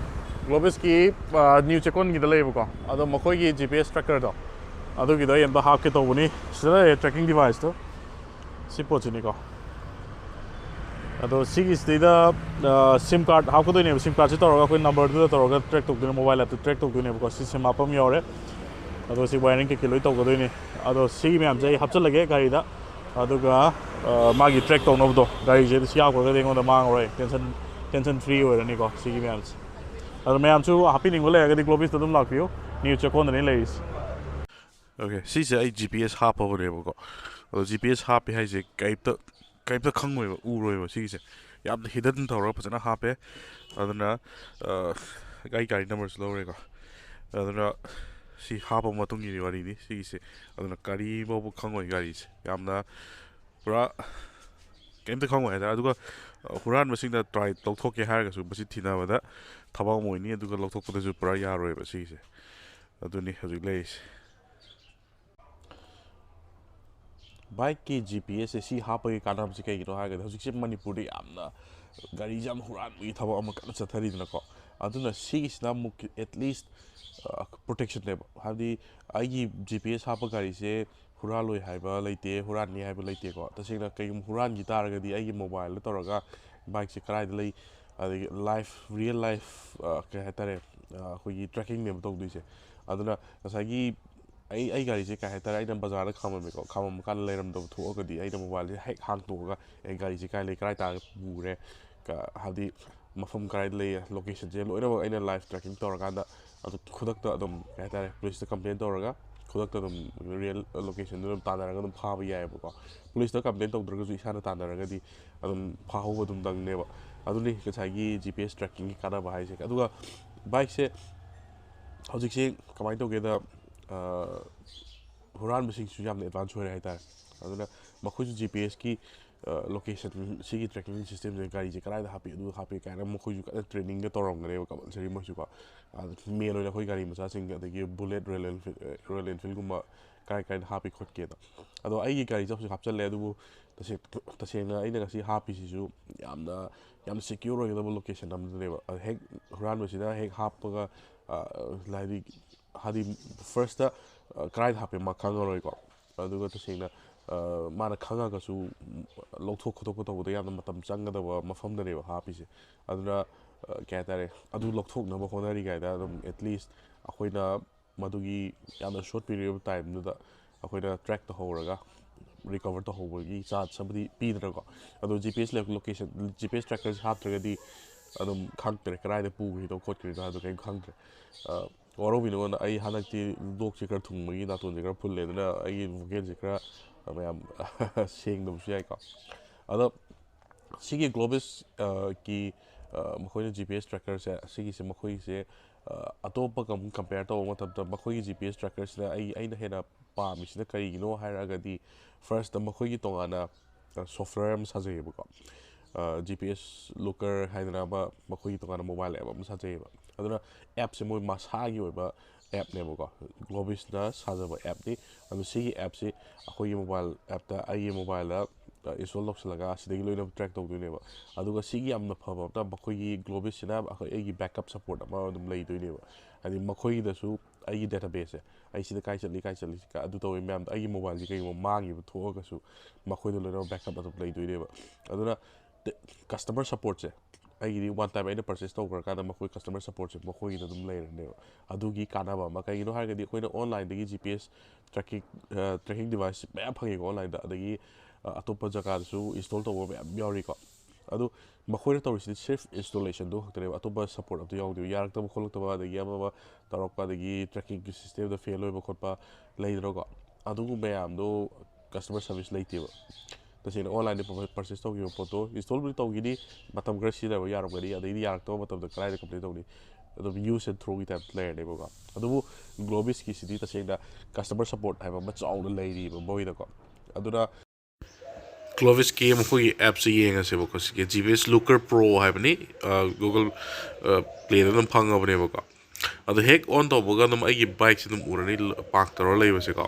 Glovis ꯀꯤ, ꯑ, ꯅ꯭ꯌꯨ ꯆꯦꯛꯀꯣꯟꯒꯤꯗ ꯂꯩꯌꯦꯕꯀꯣ꯫ ꯑꯗꯣ ꯃꯈꯣꯏꯒꯤ G P S tracker ꯗꯣ, ꯑꯗꯨꯒꯤꯗꯣ ꯑꯩ ꯑꯝꯇ ꯍꯥꯞꯀꯦ ꯇꯧꯕꯅꯤ꯫ ꯁꯤꯗ ꯂꯩꯔꯦ tracking device ꯇꯣ꯫ ꯁꯤ ꯄꯣꯠꯁꯤꯅꯤꯀꯣ꯫ ꯑꯗꯣ ꯁꯤꯒꯤꯁꯤꯗꯩꯗ, ꯑ, SIM card ꯍꯥꯞꯀꯗꯣꯏꯅꯦꯕ꯫ SIM card ꯁꯤ ꯇꯧꯔꯒ ꯑꯩꯈꯣꯏ number ꯗꯨꯗ ꯇꯧꯔꯒ track ꯇꯧꯗꯣꯏꯅꯦ, mobile app ꯇ track ꯇꯧꯗꯣꯏꯅꯦꯕꯀꯣ꯫ ꯁꯤ SIM ꯍꯥꯞꯐꯝ ꯌꯥꯎꯔꯦ꯫ ꯑꯗꯣ ꯁꯤ wiring ꯀꯩꯀꯩ ꯂꯣꯏ ꯇꯧꯒꯗꯣꯏꯅꯦ꯫ ꯑꯗꯣ ꯁꯤꯒꯤ ꯃꯌꯥꯝꯁꯦ ꯑꯩ ꯍꯥꯞꯆꯤꯜꯂꯒꯦ ꯒꯥꯔꯤꯗ꯫ ꯑꯗꯨꯒ, ꯑ, ꯃꯥꯒꯤ track ꯇꯧꯅꯕꯗꯣ, ꯒꯥꯔꯤꯁꯦ ꯁꯤ ꯌꯥꯎꯈ꯭ꯔꯒꯗꯤ ꯑꯩꯉꯣꯟꯗ ꯃꯥꯡꯉꯔꯣꯏ, tension, tension free ꯑꯣꯏꯔꯅꯤꯀꯣ ꯁꯤꯒꯤ ꯃꯌꯥꯝꯁꯦ꯫ ꯑꯗꯣ ꯃꯌꯥꯝꯁꯨ ꯍꯥꯞꯄꯤꯅꯤꯡꯕ ꯂꯩꯔꯒꯗꯤ Glovis ꯇ ꯑꯗꯨꯝ ꯂꯥꯛꯄꯤꯌꯨ, ꯅ꯭ꯌꯨ ꯆꯦꯛꯀꯣꯟꯗꯅꯤ ꯂꯩꯔꯤꯁꯦ꯫ Okay, ꯁꯤꯁꯦ ꯑꯩ G P S ꯍꯥꯞꯄꯕꯅꯦꯕꯀꯣ꯫ ꯑꯗꯣ G P S ꯍꯥꯞꯄꯦ ꯍꯥꯏꯁꯦ ꯀꯩꯝꯇ, ꯀꯩꯝꯇ ꯈꯪꯉꯣꯏꯕ, ꯎꯔꯣꯏꯕ ꯁꯤꯒꯤꯁꯦ꯫ ꯌꯥꯝꯅ hidden ꯇꯧꯔꯒ ꯐꯖꯅ ꯍꯥꯞꯄꯦ꯫ ꯑꯗꯨꯅ, ꯑ, ꯑꯩ ꯒꯥꯔꯤ number ꯁꯨ ꯂꯧꯔꯦꯀꯣ꯫ ꯑꯗꯨꯅ ꯁꯤ ꯍꯥꯞꯄ ꯃꯇꯨꯡꯒꯤ ꯋꯥꯔꯤꯅꯤ ꯁꯤꯒꯤꯁꯦ꯫ ꯑꯗꯨꯅ ꯀꯔꯤ ꯐꯥꯎꯕ ꯈꯪꯉꯣꯏ ꯒꯥꯔꯤꯁꯦ꯫ ꯌꯥꯝꯅ ꯄꯨꯔꯥ ꯀꯩꯝꯇ ꯈꯪꯉꯣꯏ ꯍꯥꯏꯇꯥꯔꯦ꯫ ꯑꯗꯨꯒ, ꯑ, ꯍꯨꯔꯥꯟꯕꯁꯤꯡꯅ try ꯇꯧꯊꯣꯛꯀꯦ ꯍꯥꯏꯔꯒꯁꯨ ꯃꯁꯤ ꯊꯤꯅꯕꯗ ꯊꯕꯛ ꯑꯃ ꯑꯣꯏꯅꯤ, ꯑꯗꯨꯒ ꯂꯧꯊꯣꯛꯄꯗꯁꯨ ꯄꯨꯔꯥ ꯌꯥꯔꯣꯏꯕ ꯁꯤꯒꯤꯁꯦ꯫ ꯑꯗꯨꯅꯤ ꯍꯧꯖꯤꯛ ꯂꯩꯔꯤꯁꯦ꯫ Bike ꯀꯤ G P S ꯁꯦ ꯁꯤ ꯍꯥꯞꯄꯒꯤ ꯀꯥꯟꯅꯕꯁꯤ ꯀꯩꯒꯤꯅꯣ ꯍꯥꯏꯔꯒꯗꯤ, ꯍꯧꯖꯤꯛꯁꯦ ꯃꯅꯤꯄꯨꯔꯗ ꯌꯥꯝꯅ ꯒꯥꯔꯤꯁꯦ ꯌꯥꯝ ꯍꯨꯔꯥꯟꯕꯒꯤ ꯊꯕꯛ ꯑꯃ ꯀꯟꯅ ꯆꯠꯊꯔꯤꯗꯅꯀꯣ꯫ ꯑꯗꯨꯅ ꯁꯤꯒꯤꯁꯤꯅ ꯑꯃꯨꯛ at least, ꯑ, protection ꯅꯦꯕ꯫ ꯍꯥꯏꯕꯗꯤ ꯑꯩꯒꯤ G P S ꯍꯥꯞꯄ ꯒꯥꯔꯤꯁꯦ ꯍꯨꯔꯥꯜꯂꯣꯏ ꯍꯥꯏꯕ ꯂꯩꯇꯦ, ꯍꯨꯔꯥꯟꯅꯤ ꯍꯥꯏꯕ ꯂꯩꯇꯦꯀꯣ꯫ ꯇꯁꯦꯡꯅ ꯀꯩꯒꯨꯝꯕ ꯍꯨꯔꯥꯟꯈꯤ ꯇꯥꯔꯒꯗꯤ ꯑꯩꯒꯤ mobile ꯗ ꯇꯧꯔꯒ bike ꯁꯦ ꯀꯗꯥꯏꯗ ꯂꯩ, ꯑꯗꯒꯤ live, real life, ꯀꯩ ꯍꯥꯏꯇꯥꯔꯦ, ꯑꯩꯈꯣꯏꯒꯤ trackingꯅꯦꯕ ꯇꯧꯗꯣꯏꯁꯦ꯫ ꯑꯗꯨꯅ ꯉꯁꯥꯏꯒꯤ ꯑꯩ ꯑꯩ ꯒꯥꯔꯤꯁꯦ, ꯀꯩ ꯍꯥꯏꯇꯥꯔꯦ, ꯑꯩꯅ ꯕꯖꯥꯔꯗ ꯈꯥꯝꯃꯝꯃꯦꯀꯣ, ꯈꯥꯝꯃꯝꯕ ꯀꯥꯟꯗ ꯂꯩꯔꯝꯗꯕ ꯊꯣꯛꯑꯒꯗꯤ ꯑꯩꯅ mobileꯁꯦ ꯍꯦꯛ ꯍꯥꯡꯇꯣꯛꯑꯒ, ꯑꯦ, ꯒꯥꯔꯤꯁꯦ ꯀꯥꯏ ꯂꯩ, ꯀꯗꯥꯏ ꯇꯥꯔꯒ ꯄꯨꯈ꯭ꯔꯦ, ꯀ- ꯍꯥꯏꯕꯗꯤ ꯃꯐꯝ ꯀꯗꯥꯏꯗ ꯂꯩ, locationꯁꯦ ꯂꯣꯏꯅꯃꯛ ꯑꯩꯅ live tracking ꯇꯧꯔꯀꯥꯟꯗ ꯑꯗꯨ ꯈꯨꯗꯛꯇ ꯑꯗꯨꯝ, ꯀꯩ ꯍꯥꯏꯇꯥꯔꯦ, policeꯇ complain ꯇꯧꯔꯒ ꯈꯨꯗꯛꯇ ꯑꯗꯨꯝ real locationꯗꯨ ꯑꯗꯨꯝ ꯇꯥꯟꯅꯔꯒ ꯑꯗꯨꯝ ꯐꯥꯕ ꯌꯥꯏꯑꯕꯀꯣ꯫ Policeꯇ complain ꯇꯧꯗ꯭ꯔꯒꯁꯨ ꯏꯁꯥꯅ ꯇꯥꯟꯅꯔꯒꯗꯤ ꯑꯗꯨꯝ ꯐꯥꯍꯧꯕ ꯑꯗꯨꯝ ꯅꯪꯅꯦꯕ꯫ ꯑꯗꯨꯅꯤ ꯉꯁꯥꯏꯒꯤ GPS trackingꯒꯤ ꯀꯥꯟꯅꯕ ꯍꯥꯏꯁꯦ꯫ ꯑꯗꯨꯒ bikeꯁꯦ ꯍꯧꯖꯤꯛꯁꯦ ꯀꯃꯥꯏꯅ ꯇꯧꯒꯦꯗ, ꯑ, ꯍꯨꯔꯥꯟꯕꯁꯤꯡꯁꯨ ꯌꯥꯝꯅ advance ꯑꯣꯏꯔꯦ ꯍꯥꯏꯇꯥꯔꯦ꯫ ꯑꯗꯨꯅ ꯃꯈꯣꯏꯁꯨ GPSꯀꯤ, ꯑ, location, ꯁꯤꯒꯤ tracking systemꯁꯦ, ꯒꯥꯔꯤꯁꯦ ꯀꯗꯥꯏꯗ ꯍꯥꯞꯄꯤ, ꯑꯗꯨ ꯍꯥꯞꯄꯤ ꯀꯥꯏꯅ ꯃꯈꯣꯏꯁꯨ ꯀꯟꯅ trainingꯒ ꯇꯧꯔꯝꯒꯅꯦꯕ compulsory ꯃꯣꯏꯁꯨꯀꯣ꯫ ꯑꯗ main ꯑꯣꯏꯅ ꯑꯩꯈꯣꯏ ꯒꯥꯔꯤ ꯃꯆꯥꯁꯤꯡ, ꯑꯗꯒꯤ Bullet, Royal Enfield, Royal Enfieldꯒꯨꯝꯕ ꯀꯥꯏ ꯀꯥꯏꯗ ꯍꯥꯞꯄꯤ ꯈꯣꯠꯀꯦꯗ꯫ ꯑꯗꯣ ꯑꯩꯒꯤ ꯒꯥꯔꯤꯁꯦ ꯍꯧꯖꯤꯛ ꯍꯥꯞꯆꯤꯜꯂꯦ, ꯑꯗꯨꯕꯨ ꯇꯁꯦꯡ-, ꯇꯁꯦꯡꯅ ꯑꯩꯅ ꯉꯁꯤ ꯍꯥꯞꯄꯤꯁꯤꯁꯨ ꯌꯥꯝꯅ, ꯌꯥꯝ secure ꯑꯣꯏꯒꯗꯕ location ꯑꯃꯗꯅꯦꯕ꯫ ꯑꯗ ꯍꯦꯛ ꯍꯨꯔꯥꯟꯕꯁꯤꯅ ꯍꯦꯛ ꯍꯥꯞꯄꯒ, ꯑ, ꯍꯥꯏꯗꯤ, ꯍꯥꯏꯗꯤ firstꯇ, ꯑ, ꯀꯗꯥꯏꯗ ꯍꯥꯞꯄꯦ ꯃꯥ ꯈꯪꯉꯔꯣꯏꯀꯣ꯫ ꯑꯗꯨꯒ ꯇꯁꯦꯡꯅ, ꯑ, ꯃꯥꯅ ꯈꯪꯉꯒꯁꯨ ꯂꯧꯊꯣꯛ ꯈꯣꯠꯇꯣꯛꯄ ꯇꯧꯕꯗ ꯌꯥꯝꯅ ꯃꯇꯝ ꯆꯪꯒꯗꯕ ꯃꯐꯝꯗꯅꯦꯕ ꯍꯥꯞꯄꯤꯁꯦ꯫ ꯑꯗꯨꯅ, ꯑ, ꯀꯩ ꯍꯥꯏꯇꯥꯔꯦ, ꯑꯗꯨ ꯂꯧꯊꯣꯛꯅꯕ ꯍꯣꯠꯅꯔꯤꯉꯩꯗ ꯑꯗꯨꯝ at least ꯑꯩꯈꯣꯏꯅ ꯃꯗꯨꯒꯤ ꯌꯥꯝꯅ short period of timeꯗꯨꯗ ꯑꯩꯈꯣꯏꯅ track ꯇꯧꯍꯧꯔꯒ recover ꯇꯧꯍꯧꯕꯒꯤ chance ꯑꯃꯗꯤ ꯄꯤꯗꯅꯀꯣ꯫ ꯑꯗꯣ GPS lo-, location, GPS trackerꯁꯦ ꯍꯥꯞꯇ꯭ꯔꯒꯗꯤ ꯑꯗꯨꯝ ꯈꯪꯗ꯭ꯔꯦ ꯀꯗꯥꯏꯗ ꯄꯨꯈ꯭ꯔꯤꯅꯣ ꯈꯣꯠꯈ꯭ꯔꯤꯅꯣ ꯍꯥꯏꯕꯗꯣ ꯀꯔꯤꯝ ꯈꯪꯗ꯭ꯔꯦ꯫ ꯑ, ꯋꯥꯔꯧꯕꯤꯅꯣ, ꯑꯩ ꯍꯟꯗꯛꯇꯤ ꯂꯣꯛꯁꯦ ꯈꯔ ꯊꯨꯡꯕꯒꯤ ꯅꯥꯇꯣꯟꯁꯦ ꯈꯔ ꯐꯨꯜꯂꯦ, ꯑꯗꯨꯅ ꯑꯩꯒꯤ vocalꯁꯦ ꯈꯔ ꯃꯌꯥꯝ ꯁꯦꯡꯗꯕꯁꯨ ꯌꯥꯏꯀꯣ꯫ ꯑꯗꯣ ꯁꯤꯒꯤ Globis, ꯑ, ꯀꯤ, ꯑ, ꯃꯈꯣꯏꯅ GPS trackerꯁꯦ, ꯁꯤꯒꯤꯁꯦ ꯃꯈꯣꯏꯒꯤꯁꯦ, ꯑ, ꯑꯇꯣꯞꯄꯒ ꯑꯃꯨꯛ compare ꯇꯧꯕ ꯃꯇꯝꯗ ꯃꯈꯣꯏꯒꯤ GPS trackerꯁꯤꯅ ꯑꯩ, ꯑꯩꯅ ꯍꯦꯟꯅ ꯄꯥꯝꯃꯤꯁꯤꯅ ꯀꯔꯤꯒꯤꯅꯣ ꯍꯥꯏꯔꯒꯗꯤ, firstꯇ ꯃꯈꯣꯏꯒꯤ ꯇꯣꯉꯥꯟꯅ, ꯑ, software ꯑꯃ ꯁꯥꯖꯩꯌꯦꯕꯀꯣ꯫ ꯑ, GPS Looker ꯍꯥꯏꯗꯅ ꯑꯃ ꯃꯈꯣꯏꯒꯤ ꯇꯣꯉꯥꯟꯅ mobile app ꯑꯃ ꯁꯥꯖꯩꯌꯦꯕ꯫ ꯑꯗꯨꯅ appꯁꯦ ꯃꯣꯏ ꯃꯁꯥꯒꯤ ꯑꯣꯏꯕ appꯅꯦꯕꯀꯣ, Globisꯅ ꯁꯥꯖꯕ appꯅꯤ꯫ ꯑꯗꯨ ꯁꯤꯒꯤ appꯁꯤ ꯑꯩꯈꯣꯏꯒꯤ mobile appꯇ, ꯑꯩꯒꯤ mobileꯗ, ꯑ, install ꯇꯧꯁꯜꯂꯒ ꯁꯤꯗꯒꯤ ꯂꯣꯏꯅ track ꯇꯧꯗꯣꯏꯅꯦꯕ꯫ ꯑꯗꯨꯒ ꯁꯤꯒꯤ ꯌꯥꯝꯅ ꯐꯕ ꯑꯃꯅ ꯃꯈꯣꯏꯒꯤ Globisꯁꯤꯅ ꯑꯩꯈꯣꯏ, ꯑꯩꯒꯤ backup support ꯑꯃ ꯑꯗꯨꯝ ꯂꯩꯗꯣꯏꯅꯦꯕ꯫ ꯍꯥꯏꯗꯤ ꯃꯈꯣꯏꯒꯤꯗꯁꯨ ꯑꯩꯒꯤ databaseꯁꯦ, ꯑꯩ ꯁꯤꯗ ꯀꯥꯏ ꯆꯠꯂꯤ, ꯀꯥꯏ ꯆꯠꯂꯤ, ꯀ-, ꯑꯗꯨ ꯇꯧꯋꯤ ꯃꯌꯥꯝꯗꯣ, ꯑꯩꯒꯤ mobileꯁꯤ ꯀꯩꯒꯨꯝꯕ ꯃꯥꯡꯈꯤꯕ ꯊꯣꯛꯑꯒꯁꯨ ꯃꯈꯣꯏꯗ ꯂꯣꯏꯅꯃꯛ backup ꯑꯗꯨꯝ ꯂꯩꯗꯣꯏꯅꯦꯕ꯫ ꯑꯗꯨꯅ ꯇꯦ-, customer supportꯁꯦ ꯑꯩꯒꯤꯗꯤ ꯋꯥꯟ ꯇꯥꯏꯝ ꯑꯩꯅ ꯄꯔꯆꯦꯁ ꯇꯧꯈ꯭ꯔꯀꯥꯟꯗ ꯃꯈꯣꯏ ꯀꯁꯇꯃꯔ ꯁꯞꯄꯣꯔꯠꯁꯦ ꯃꯈꯣꯏꯒꯤꯗ ꯑꯗꯨꯝ ꯂꯩꯔꯅꯦꯕ꯫ ꯑꯗꯨꯒꯤ ꯀꯥꯟꯅꯕ ꯑꯃ, ꯀꯩꯒꯤꯅꯣ ꯍꯥꯏꯔꯒꯗꯤ ꯑꯩꯈꯣꯏꯅ ꯑꯣꯟꯂꯥꯏꯟꯗꯒꯤ G P S tracking tracking device ꯃꯌꯥꯝ ꯐꯪꯉꯦꯀꯣ ꯑꯣꯟꯂꯥꯏꯟꯗ, ꯑꯗꯒꯤ ꯑ, ꯑꯇꯣꯞꯄ ꯖꯒꯥꯗꯁꯨ ꯏꯟꯁꯇꯣꯜ ꯇꯧꯕ ꯃꯌꯥꯝ ꯌꯥꯎꯔꯤꯀꯣ꯫ ꯑꯗꯨ ꯃꯈꯣꯏꯅ ꯇꯧꯔꯤꯁꯤꯗꯤ ꯁꯤꯔꯐ ꯏꯟꯁꯇꯣꯂꯦꯁꯟꯗꯨ ꯈꯛꯇꯅꯦꯕ, ꯑꯇꯣꯞꯄ ꯁꯞꯄꯣꯔꯠ ꯑꯝꯇ ꯌꯥꯎꯗꯦꯕ꯫ ꯌꯥꯔꯛꯇꯕ ꯈꯣꯠꯂꯛꯇꯕ, ꯑꯗꯒꯤ ꯑꯃ ꯑꯃ ꯇꯧꯔꯛꯄ, ꯑꯗꯒꯤ ꯇ꯭ꯔꯦꯀꯤꯡꯒꯤ ꯁꯤꯁꯇꯦꯝꯗ ꯐꯦꯜ ꯑꯣꯏꯕ ꯈꯣꯠꯄ ꯂꯩꯗꯅꯀꯣ, ꯑꯗꯨꯒꯨꯝꯕ ꯃꯌꯥꯝꯗꯣ ꯀꯁꯇꯃꯔ ꯁꯔꯚꯤꯁ ꯂꯩꯇꯦꯕ꯫ ꯇꯁꯦꯡꯅ ꯑꯣꯟꯂꯥꯏꯟꯗ ꯄꯔꯆꯦꯁ ꯇꯧꯈꯤꯕ ꯄꯣꯠꯇꯣ ꯏꯟꯁꯇꯣꯜꯕꯨꯗꯤ ꯇꯧꯈꯤꯅꯤ, ꯃꯇꯝ ꯈꯔ ꯁꯤꯖꯤꯟꯅꯕ ꯌꯥꯔꯝꯒꯅꯤ, ꯑꯗꯩꯗꯤ ꯌꯥꯔꯛꯇꯕ ꯃꯇꯝꯗ ꯀꯗꯥꯏꯗ ꯀꯝꯄ꯭ꯂꯦꯟ ꯇꯧꯅꯤ? ꯑꯗꯨꯝ ꯌꯨꯁ ꯑꯦꯟ ꯊ꯭ꯔꯣꯒꯤ ꯇꯥꯏꯞꯇ ꯂꯩꯔꯅꯦꯕꯀꯣ꯫ ꯑꯗꯨꯕꯨ ꯒ꯭ꯂꯣꯕꯤꯁꯀꯤꯁꯤꯗꯤ ꯇꯁꯦꯡꯅ ꯀꯁꯇꯃꯔ ꯁꯞꯄꯣꯔꯠ ꯍꯥꯏꯕ ꯑꯃ ꯆꯥꯎꯅ ꯂꯩꯔꯤꯕ ꯃꯣꯏꯗꯀꯣ꯫ ꯑꯗꯨꯅ ꯒ꯭ꯂꯣꯕꯤꯁꯀꯤ ꯃꯈꯣꯏꯒꯤ ꯑꯦꯞꯁꯦ ꯌꯦꯡꯉꯁꯦꯕꯀꯣ꯫ ꯁꯤꯒꯤ ꯖꯤ ꯄꯤ ꯑꯦꯁ ꯂꯨꯀꯔ ꯄ꯭ꯔꯣ ꯍꯥꯏꯕꯅꯤ, ꯒꯨꯒꯜ ꯄ꯭ꯂꯦꯗ ꯑꯗꯨꯝ ꯐꯪꯉꯕꯅꯦꯕꯀꯣ꯫ ꯑꯗꯣ ꯍꯦꯛ ꯑꯣꯟ ꯇꯧꯕꯒ ꯑꯗꯨꯝ ꯑꯩꯒꯤ ꯕꯥꯏꯛꯁꯦ ꯑꯗꯨꯝ ꯎꯔꯅꯤ, ꯄꯥꯔꯛ ꯇꯧꯔ ꯂꯩꯕꯁꯦꯀꯣ꯫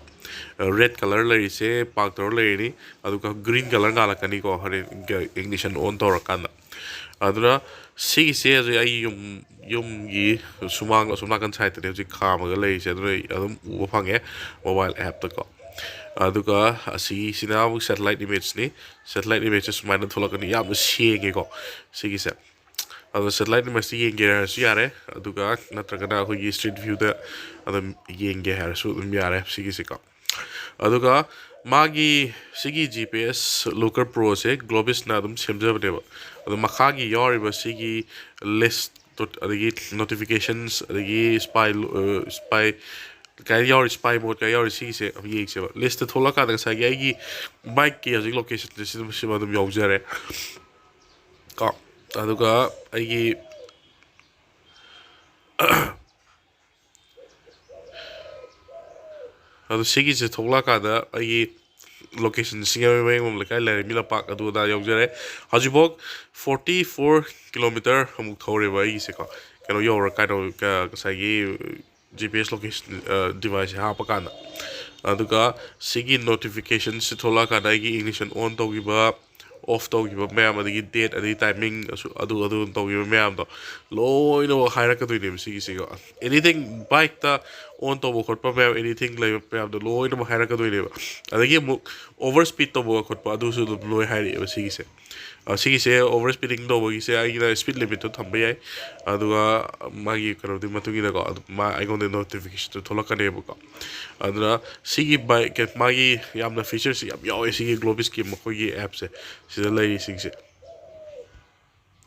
ꯔꯦꯗ ꯀꯂꯔ ꯂꯩꯔꯤꯁꯦ ꯄꯥꯔꯛ ꯇꯧꯔ ꯂꯩꯔꯅꯤ, ꯑꯗꯨꯒ ꯒ꯭ꯔꯤꯟ ꯀꯂꯔ ꯉꯥꯜꯂꯛꯀꯅꯤꯀꯣ, ꯍꯣꯔꯦꯟ ꯏꯒꯅꯤꯁꯟ ꯑꯣꯟ ꯇꯧꯔꯀꯥꯟꯗ꯫ ꯑꯗꯨꯅ ꯁꯤꯒꯤꯁꯦ ꯍꯧꯖꯤꯛ ꯑꯩ ꯌꯨꯝ, ꯌꯨꯝꯒꯤ ꯁꯨꯃꯥꯡ, ꯑꯁꯣꯝ ꯅꯥꯀꯟ ꯁꯥꯏꯠꯇꯅꯦ ꯍꯧꯖꯤꯛ ꯈꯥꯝꯃꯒ ꯂꯩꯔꯤꯁꯦ, ꯑꯗꯨꯅ ꯑꯗꯨꯝ ꯎꯕ ꯐꯪꯉꯦ ꯃꯣꯕꯥꯏꯜ ꯑꯦꯞꯇꯀꯣ꯫ ꯑꯗꯨꯒ ꯑꯁꯤꯒꯤꯁꯤꯅ ꯑꯃꯨꯛ ꯁꯦꯇꯦꯂꯥꯏꯠ ꯏꯃꯦꯖꯅꯤ꯫ ꯁꯦꯇꯦꯂꯥꯏꯠ ꯏꯃꯦꯖꯁꯦ ꯁꯨꯃꯥꯏꯅ ꯊꯣꯛꯂꯛꯀꯅꯤ, ꯌꯥꯝꯅ ꯁꯦꯡꯉꯦꯀꯣ ꯁꯤꯒꯤꯁꯦ꯫ ꯑꯗꯣ ꯁꯦꯇꯦꯂꯥꯏꯠ ꯏꯃꯦꯖꯇ ꯌꯦꯡꯒꯦ ꯍꯥꯏꯔꯁꯨ ꯌꯥꯔꯦ, ꯑꯗꯨꯒ ꯅꯠꯇ꯭ꯔꯒꯅ ꯑꯩꯈꯣꯏꯒꯤ ꯁ꯭ꯇ꯭ꯔꯤꯠ ꯚ꯭ꯌꯨꯗ ꯑꯗꯨꯝ ꯌꯦꯡꯒꯦ ꯍꯥꯏꯔꯁꯨ ꯑꯗꯨꯝ ꯌꯥꯔꯦ ꯁꯤꯒꯤꯁꯦꯀꯣ꯫ ꯑꯗꯨꯒ ꯃꯥꯒꯤ ꯁꯤꯒꯤ ꯖꯤ ꯄꯤ ꯑꯦꯁ ꯂꯨꯀꯔ ꯄ꯭ꯔꯣꯁꯦ ꯒ꯭ꯂꯣꯕꯤꯁꯅ ꯑꯗꯨꯝ ꯁꯦꯝꯖꯕꯅꯦꯕ꯫ ꯑꯗꯣ ꯃꯈꯥꯒꯤ ꯌꯥꯎꯔꯤꯕ ꯁꯤꯒꯤ ꯂꯤꯁ, ꯑꯗꯒꯤ ꯅꯣꯇꯤꯐꯤꯀꯦꯁꯟꯁ, ꯑꯗꯒꯤ ꯁ꯭ꯄꯥꯏ, ꯁ꯭ꯄꯥꯏ ꯀꯥꯏ ꯌꯥꯎꯔꯤ, ꯁ꯭ꯄꯥꯏ ꯃꯣꯠ ꯀꯥꯏ ꯌꯥꯎꯔꯤ, ꯁꯤꯒꯤꯁꯦ ꯑꯃ ꯌꯦꯡꯁꯦꯕ꯫ ꯂꯤꯁꯇ ꯊꯣꯛꯂꯛꯀꯥꯟꯗ ꯉꯁꯥꯏꯒꯤ ꯑꯩꯒꯤ ꯕꯥꯏꯛꯀꯤ ꯍꯧꯖꯤꯛ ꯂꯣꯀꯦꯁꯟꯁꯦ ꯁꯤꯗ, ꯁꯤꯃ ꯑꯗꯨꯝ ꯌꯥꯎꯖꯔꯦ ꯀꯣ꯫ ꯑꯗꯨꯒ ꯑꯩꯒꯤ ꯑꯗꯣ ꯁꯤꯒꯤꯁꯦ ꯊꯣꯛꯂꯛꯑꯀꯥꯟꯗ ꯑꯩꯒꯤ ꯂꯣꯀꯦꯁꯟ ꯁꯤꯡꯖꯃꯩ ꯃꯌꯥꯏ ꯂꯩꯀꯥꯏ, ꯂꯥꯏꯔꯦꯝꯕꯤ ꯂꯝꯄꯥꯛ ꯑꯗꯨ ꯑꯗꯥ ꯌꯧꯖꯔꯦ꯫ ꯍꯧꯖꯤꯛꯐꯥꯎ ꯐꯣꯔꯇꯤ ꯐꯣꯔ ꯀꯤꯂꯣꯃꯤꯇꯔ ꯑꯃꯨꯛ ꯊꯧꯔꯦꯕ ꯑꯩꯒꯤꯁꯦꯀꯣ, ꯀꯩꯅꯣ ꯌꯧꯔ ꯀꯥꯏꯗ, ꯉꯁꯥꯏꯒꯤ ꯖꯤ ꯄꯤ ꯑꯦꯁ ꯂꯣꯀꯦꯁꯟ ꯗꯤꯚꯥꯏꯁꯁꯦ ꯍꯥꯞꯄꯀꯥꯟꯗ꯫ ꯑꯗꯨꯒ ꯁꯤꯒꯤ ꯅꯣꯇꯤꯐꯤꯀꯦꯁꯟꯁꯤ ꯊꯣꯛꯂꯛꯑꯀꯥꯟꯗ ꯑꯩꯒꯤ ꯏꯒꯅꯤꯁꯟ ꯑꯣꯟ ꯇꯧꯈꯤꯕ, ꯑꯣꯐ ꯇꯧꯈꯤꯕ ꯃꯌꯥꯝ, ꯑꯗꯒꯤ ꯗꯦꯠ, ꯑꯗꯒꯤ ꯇꯥꯏꯃꯤꯡ, ꯑꯗꯨ ꯑꯗꯨ ꯇꯧꯈꯤꯕ ꯃꯌꯥꯝꯗꯣ ꯂꯣꯏꯅꯃꯛ ꯍꯥꯏꯔꯛꯀꯗꯣꯏꯅꯦꯕ ꯁꯤꯒꯤꯁꯤꯀꯣ꯫ ꯑꯦꯅꯤꯊꯤꯡ ꯕꯥꯏꯛꯇ ꯑꯣꯟ ꯇꯧꯕ ꯈꯣꯠꯄ ꯃꯌꯥꯝ, ꯑꯦꯅꯤꯊꯤꯡ ꯂꯩꯕ ꯃꯌꯥꯝꯗꯣ ꯂꯣꯏꯅꯃꯛ ꯍꯥꯏꯔꯛꯀꯗꯣꯏꯅꯦꯕ꯫ ꯑꯗꯒꯤ ꯑꯃꯨꯛ ꯑꯣꯚꯔ ꯁ꯭ꯄꯤꯠ ꯇꯧꯕ ꯈꯣꯠꯄ ꯑꯗꯨꯁꯨ ꯑꯗꯨꯝ ꯂꯣꯏ ꯍꯥꯏꯔꯛꯑꯦꯕ ꯁꯤꯒꯤꯁꯦ꯫ ꯁꯤꯒꯤꯁꯦ ꯑꯣꯚꯔ ꯁ꯭ꯄꯤꯗꯤꯡ ꯇꯧꯕꯒꯤꯁꯦ ꯑꯩꯅ ꯁ꯭ꯄꯤꯗ ꯂꯤꯃꯤꯠꯇꯣ ꯊꯝꯕ ꯌꯥꯏ꯫ ꯑꯗꯨꯒ ꯃꯥꯒꯤ ꯀꯩꯅꯣꯗꯨꯒꯤ ꯃꯇꯨꯡ ꯏꯟꯅꯀꯣ, ꯑꯗꯨꯝ ꯃꯥ ꯑꯩꯉꯣꯟꯗ ꯅꯣꯇꯤꯐꯤꯀꯦꯁꯟꯗꯣ ꯊꯣꯛꯂꯛꯀꯅꯦꯕꯀꯣ꯫ ꯑꯗꯨꯅ ꯁꯤꯒꯤ ꯕꯥꯏꯛ ꯃꯥꯒꯤ ꯌꯥꯝꯅ ꯐꯤꯆꯔꯁꯤ ꯌꯥꯝ ꯌꯥꯎꯋꯦ ꯁꯤꯒꯤ ꯒ꯭ꯂꯣꯕꯤꯁꯀꯤ ꯃꯈꯣꯏꯒꯤ ꯑꯦꯞꯁꯦ, ꯁꯤꯗ ꯂꯩꯔꯤꯁꯤꯡꯁꯦ꯫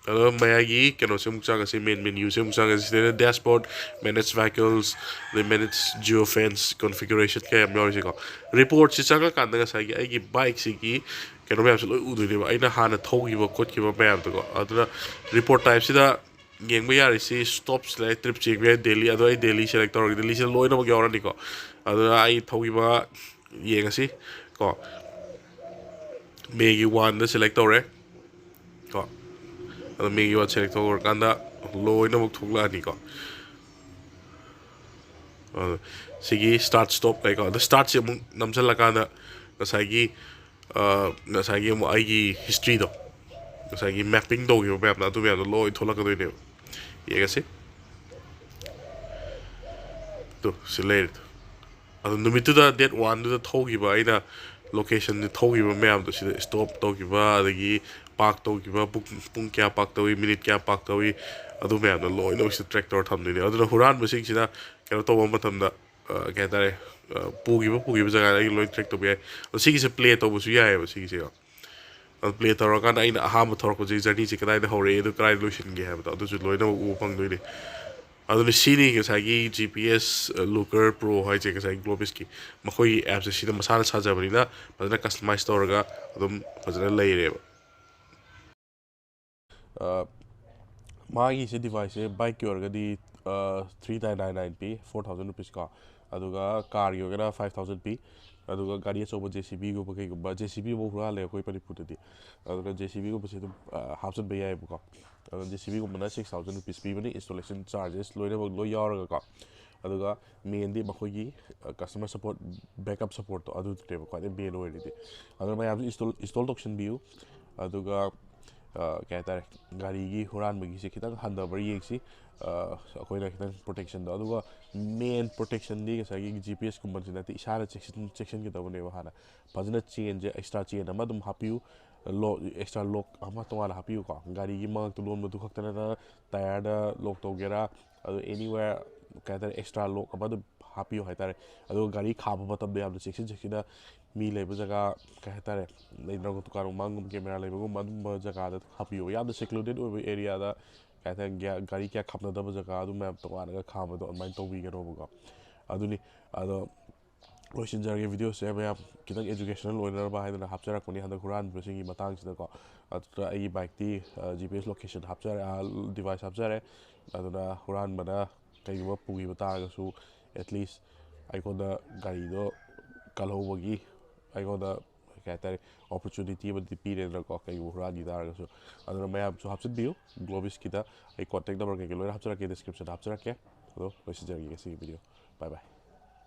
ꯑꯗꯣ ꯃꯌꯥꯏꯒꯤ ꯀꯩꯅꯣꯁꯦ ꯑꯃꯨꯛ ꯆꯪꯉꯁꯤ, ꯃꯦꯟ ꯃꯦꯅ꯭ꯌꯨꯁꯦ ꯑꯃꯨꯛ ꯆꯪꯉꯁꯤ꯫ ꯁꯤꯗꯩꯗ dashboard, manage vehicles, ꯑꯗꯩ manage geofence configuration ꯀꯌꯥ ꯌꯥꯝ ꯌꯥꯎꯔꯤꯁꯦꯀꯣ꯫ ꯔꯤꯄꯣꯔꯠꯁꯤ ꯆꯪꯉꯀꯥꯟꯗ ꯉꯁꯥꯏꯒꯤ ꯑꯩꯒꯤ ꯕꯥꯏꯛꯁꯤꯒꯤ ꯀꯩꯅꯣ ꯃꯌꯥꯝꯁꯦ ꯂꯣꯏ ꯎꯗꯣꯏꯅꯦꯕ, ꯑꯩꯅ ꯍꯥꯟꯅ ꯊꯧꯈꯤꯕ ꯈꯣꯠꯈꯤꯕ ꯃꯌꯥꯝꯗꯣꯀꯣ꯫ ꯑꯗꯨꯅ ꯔꯤꯄꯣꯔꯠ ꯇꯥꯏꯞꯁꯤꯗ ꯌꯦꯡꯕ ꯌꯥꯔꯤꯁꯤ ꯁ꯭ꯇꯣꯞꯁ ꯂꯩ, ꯇ꯭ꯔꯤꯞꯁ ꯌꯦꯡꯕ ꯌꯥꯏ, ꯗꯦꯂꯤ꯫ ꯑꯗꯣ ꯑꯩ ꯗꯦꯂꯤ ꯁꯦꯂꯦꯛ ꯇꯧꯔꯒꯦ, ꯗꯦꯂꯤꯁꯤꯗ ꯂꯣꯏꯅꯃꯛ ꯌꯥꯎꯔꯅꯤꯀꯣ꯫ ꯑꯗꯨꯅ ꯑꯩ ꯊꯧꯈꯤꯕ ꯌꯦꯡꯉꯁꯤ ꯀꯣ꯫ ꯃꯦꯒꯤ ꯋꯥꯟꯗ ꯁꯦꯂꯦꯛ ꯇꯧꯔꯦ ꯀꯣ꯫ ꯑꯗꯣ ꯃꯦꯒꯤ ꯋꯥꯟ ꯁꯦꯂꯦꯛ ꯇꯧꯔꯀꯥꯟꯗ ꯂꯣꯏꯅꯃꯛ ꯊꯣꯛꯂꯛꯑꯅꯤꯀꯣ꯫ ꯑꯗꯣ ꯁꯤꯒꯤ ꯁ꯭ꯇꯥꯔꯠ ꯁ꯭ꯇꯣꯞ ꯂꯩꯀꯣ꯫ ꯑꯗꯣ ꯁ꯭ꯇꯥꯔꯠꯁꯦ ꯑꯃꯨꯛ ꯅꯝꯁꯤꯜꯂꯀꯥꯟꯗ ꯉꯁꯥꯏꯒꯤ, ꯑ, ꯉꯁꯥꯏꯒꯤ ꯑꯃꯨꯛ ꯑꯩꯒꯤ ꯍꯤꯁꯇ꯭ꯔꯤꯗꯣ, ꯉꯁꯥꯏꯒꯤ ꯃꯦꯞꯄꯤꯡ ꯇꯧꯈꯤꯕ ꯃꯌꯥꯝꯗꯣ, ꯑꯗꯨ ꯃꯌꯥꯝꯗꯣ ꯂꯣꯏ ꯊꯣꯛꯂꯛꯀꯗꯣꯏꯅꯦꯕ꯫ ꯌꯦꯡꯉꯁꯤ꯫ ꯇꯨ, ꯁꯤ ꯂꯩꯔꯦ꯫ ꯑꯗꯣ ꯅꯨꯃꯤꯠꯇꯨꯗ, ꯗꯦꯠ ꯋꯥꯟꯗꯨꯗ ꯊꯧꯈꯤꯕ, ꯑꯩꯅ ꯂꯣꯀꯦꯁꯟꯗ ꯊꯧꯈꯤꯕ ꯃꯌꯥꯝꯗꯣ, ꯁꯤꯗ ꯁ꯭ꯇꯣꯞ ꯇꯧꯈꯤꯕ, ꯑꯗꯒꯤ ꯄꯥꯔꯛ ꯇꯧꯈꯤꯕ, ꯄꯨꯡ, ꯄꯨꯡ ꯀꯌꯥ ꯄꯥꯔꯛ ꯇꯧꯏ, ꯃꯤꯅꯤꯠ ꯀꯌꯥ ꯄꯥꯔꯛ ꯇꯧꯏ, ꯑꯗꯨ ꯃꯌꯥꯝꯗꯣ ꯂꯣꯏꯅꯃꯛ ꯁꯤꯗ ꯇ꯭ꯔꯦꯛ ꯇꯧꯔ ꯊꯝꯗꯣꯏꯅꯦ꯫ ꯑꯗꯨꯅ ꯍꯨꯔꯥꯟꯕꯁꯤꯡꯁꯤꯅ ꯀꯩꯅꯣ ꯇꯧꯕ ꯃꯇꯝꯗ, ꯑ, ꯀꯩ ꯍꯥꯏꯇꯥꯔꯦ, ꯑ, ꯄꯨꯈꯤꯕ, ꯄꯨꯈꯤꯕ ꯖꯒꯥꯗ ꯑꯩ ꯂꯣꯏ ꯇ꯭ꯔꯦꯛ ꯇꯧꯕ ꯌꯥꯏ꯫ ꯑꯗꯣ ꯁꯤꯒꯤꯁꯦ ꯄ꯭ꯂꯦ ꯇꯧꯕꯁꯨ ꯌꯥꯏꯑꯕ ꯁꯤꯒꯤꯁꯦ꯫ ꯑꯗꯣ ꯄ꯭ꯂꯦ ꯇꯧꯔꯀꯥꯟꯗ ꯑꯩꯅ ꯑꯍꯥꯟꯕ ꯊꯧꯔꯛꯄꯁꯤ ꯖꯔꯅꯤꯁꯦ ꯀꯗꯥꯏꯗ ꯍꯧꯔꯛꯑꯦ, ꯑꯗꯨ ꯀꯗꯥꯏꯗ ꯂꯣꯏꯁꯤꯟꯒꯦ ꯍꯥꯏꯕꯗꯣ ꯑꯗꯨꯁꯨ ꯂꯣꯏꯅꯃꯛ ꯎꯕ ꯐꯪꯗꯣꯏꯅꯦ꯫ ꯑꯗꯨꯅ ꯁꯤꯅꯤ ꯉꯁꯥꯏꯒꯤ G P S Looker Pro ꯍꯥꯏꯁꯦ, ꯉꯁꯥꯏꯒꯤ ꯒ꯭ꯂꯣꯕꯤꯁꯀꯤ ꯃꯈꯣꯏꯒꯤ ꯑꯦꯞꯁꯦ ꯁꯤꯗ ꯃꯁꯥꯅ ꯁꯥꯖꯕꯅꯤꯅ ꯐꯖꯅ ꯀꯁꯇꯃꯥꯏꯁ ꯇꯧꯔꯒ ꯑꯗꯨꯝ ꯐꯖꯅ ꯂꯩꯔꯦꯕ꯫ ꯑ, ꯃꯥꯒꯤꯁꯦ ꯗꯤꯚꯥꯏꯁꯁꯦ ꯕꯥꯏꯛꯀꯤ ꯑꯣꯏꯔꯒꯗꯤ, ꯑ, three nine nine ꯄꯤ, four thousand rupees ꯀꯣ꯫ ꯑꯗꯨꯒ ꯀꯥꯔꯒꯤ ꯑꯣꯏꯔꯒꯅ five thousand ꯄꯤ꯫ ꯑꯗꯨꯒ ꯒꯥꯔꯤ ꯑꯆꯧꯕ J C Bꯒꯨꯝꯕ ꯀꯩꯒꯨꯝꯕ, J C B ꯐꯥꯎ ꯍꯨꯔꯥꯜꯂꯦ ꯑꯩꯈꯣꯏ ꯃꯅꯤꯄꯨꯔꯗꯗꯤ꯫ ꯑꯗꯨꯅ J C Bꯒꯨꯝꯕꯁꯦ ꯑꯗꯨꯝ, ꯑ, ꯍꯥꯞꯆꯤꯟꯕ ꯌꯥꯏꯑꯕꯀꯣ꯫ ꯑꯗꯨꯅ J C Bꯒꯨꯝꯕꯅ six thousand rupees ꯄꯤꯕꯅꯤ, installation charges ꯂꯣꯏꯅꯃꯛ ꯂꯣꯏ ꯌꯥꯎꯔꯒꯀꯣ꯫ ꯑꯗꯨꯒ ꯃꯦꯟꯗꯤ ꯃꯈꯣꯏꯒꯤ, ꯑ, customer support, backup supportꯇꯣ ꯑꯗꯨꯗꯨꯅꯦꯕ ꯈ꯭ꯋꯥꯏꯗꯒꯤ ꯃꯦꯟ ꯑꯣꯏꯔꯤꯗꯤ꯫ ꯑꯗꯨꯅ ꯃꯌꯥꯝꯁꯨ install, install ꯇꯧꯁꯟꯕꯤꯌꯨ꯫ ꯑꯗꯨꯒ, ꯑ, ꯀꯩ ꯍꯥꯏꯇꯥꯔꯦ, ꯒꯥꯔꯤꯒꯤ ꯍꯨꯔꯥꯟꯕꯒꯤꯁꯦ ꯈꯤꯇꯪ ꯍꯟꯊꯕ꯭ꯔꯥ ꯌꯦꯡꯁꯤ꯫ ꯑ, ꯑꯩꯈꯣꯏꯅ ꯈꯤꯇꯪ protectionꯗꯣ꯫ ꯑꯗꯨꯒ main protectionꯗꯤ ꯉꯁꯥꯏꯒꯤ G P Sꯀꯨꯝꯕꯁꯤ ꯅꯠꯇꯦ, ꯏꯁꯥꯅ ꯆꯦꯛꯁꯤꯟ-, ꯆꯦꯛꯁꯤꯟꯒꯗꯕꯅꯦꯕ ꯍꯥꯟꯅ꯫ ꯐꯖꯅ chainꯁꯦ, extra chain ꯑꯃ ꯑꯗꯨꯝ ꯍꯥꯞꯄꯤꯌꯨ꯫ ꯂꯣꯛ, ꯑꯦꯛꯁꯇ꯭ꯔꯥ ꯂꯣꯛ ꯑꯃ ꯇꯣꯉꯥꯟꯅ ꯍꯥꯞꯄꯤꯌꯨꯀꯣ꯫ ꯒꯥꯔꯤꯒꯤ ꯃꯉꯛꯇ ꯂꯣꯟꯕꯗꯨ ꯈꯛꯇ ꯅꯠꯇꯅ, ꯇꯥꯌꯔꯗ ꯂꯣꯛ ꯇꯧꯒꯦꯔꯥ, ꯑꯗꯨ anywhere, ꯀꯩ ꯍꯥꯏꯇꯥꯔꯦ, ꯑꯦꯛꯁꯇ꯭ꯔꯥ ꯂꯣꯛ ꯑꯃ ꯑꯗꯨꯝ ꯍꯥꯞꯄꯤꯌꯨ ꯍꯥꯏꯇꯥꯔꯦ꯫ ꯑꯗꯨꯒ ꯒꯥꯔꯤ ꯈꯥꯝꯕ ꯃꯇꯝꯗ ꯌꯥꯝꯅ ꯆꯦꯛꯁꯤꯟ ꯆꯦꯛꯁꯤꯟꯅ, ꯃꯤ ꯂꯩꯕ ꯖꯒꯥ, ꯀꯩ ꯍꯥꯏꯇꯥꯔꯦ, ꯂꯩꯗꯅ ꯗꯨꯀꯥꯟ ꯃꯃꯥꯡꯒꯨꯝꯕ, ꯀꯦꯃꯦꯔꯥ ꯂꯩꯕꯒꯨꯝꯕ, ꯑꯗꯨꯝꯕ ꯖꯒꯥꯗ ꯍꯥꯞꯄꯤꯌꯨ꯫ ꯌꯥꯝꯅ secluded ꯑꯣꯏꯕ ꯑꯦꯔꯤꯌꯥꯗ, ꯀꯩ ꯍꯥꯏꯇꯥꯔꯦ, ꯒ꯭ꯌꯥ-, ꯒꯥꯔꯤ ꯀꯌꯥ ꯈꯥꯝꯅꯗꯕ ꯖꯒꯥ, ꯑꯗꯨ ꯃꯌꯥꯝ ꯇꯣꯉꯥꯟꯅꯒ ꯈꯥꯝꯕꯗꯣ ꯑꯗꯨꯃꯥꯏꯅ ꯇꯧꯕꯤꯒꯅꯣꯕꯀꯣ꯫ ꯑꯗꯨꯅꯤ꯫ ꯑꯗꯣ ꯂꯣꯏꯁꯤꯟꯖꯔꯒꯦ ꯚꯤꯗꯤꯑꯣꯁꯦ ꯃꯌꯥꯝ꯫ ꯈꯤꯇꯪ educational ꯑꯣꯏꯅꯅꯕ ꯍꯥꯏꯗꯅ ꯍꯥꯞꯆꯔꯛꯄꯅꯤ ꯍꯟꯗꯛ ꯍꯨꯔꯥꯟꯕꯁꯤꯡꯒꯤ ꯃꯇꯥꯡꯁꯤꯗꯀꯣ꯫ ꯑꯗꯨꯗ ꯑꯩꯒꯤ ꯕꯥꯏꯛꯇꯤ, ꯑ, G P S location ꯍꯥꯞꯆꯔꯦ, ꯑ, device ꯍꯥꯞꯆꯔꯦ꯫ ꯑꯗꯨꯅ ꯍꯨꯔꯥꯟꯕꯅ ꯀꯩꯒꯨꯝꯕ ꯄꯨꯈꯤꯕ ꯇꯥꯔꯒꯁꯨ, at least ꯑꯩꯉꯣꯟꯗ ꯒꯥꯔꯤꯗꯣ ꯀꯜꯍꯧꯕꯒꯤ ꯑꯩꯉꯣꯟꯗ, ꯀꯩ ꯍꯥꯏꯇꯥꯔꯦ, opportunity ꯑꯃꯗꯤ ꯄꯤꯔꯦꯗꯅꯀꯣ, ꯀꯩꯒꯨꯝꯕ ꯍꯨꯔꯥꯟꯈꯤ ꯇꯥꯔꯒꯁꯨ꯫ ꯑꯗꯨꯅ ꯃꯌꯥꯝꯁꯨ ꯍꯥꯞꯆꯤꯟꯕꯤꯌꯨ꯫ Globistꯀꯤꯗ ꯑꯩ contact number ꯀꯩꯀꯩ ꯂꯣꯏꯅ ꯍꯥꯞꯆꯔꯛꯀꯦ, description ꯍꯥꯞꯆꯔꯛꯀꯦ꯫ ꯑꯗꯣ ꯂꯣꯏꯁꯤꯟꯖꯔꯒꯦ ꯉꯁꯤꯒꯤ ꯚꯤꯗꯤꯑꯣ꯫ Bye bye꯫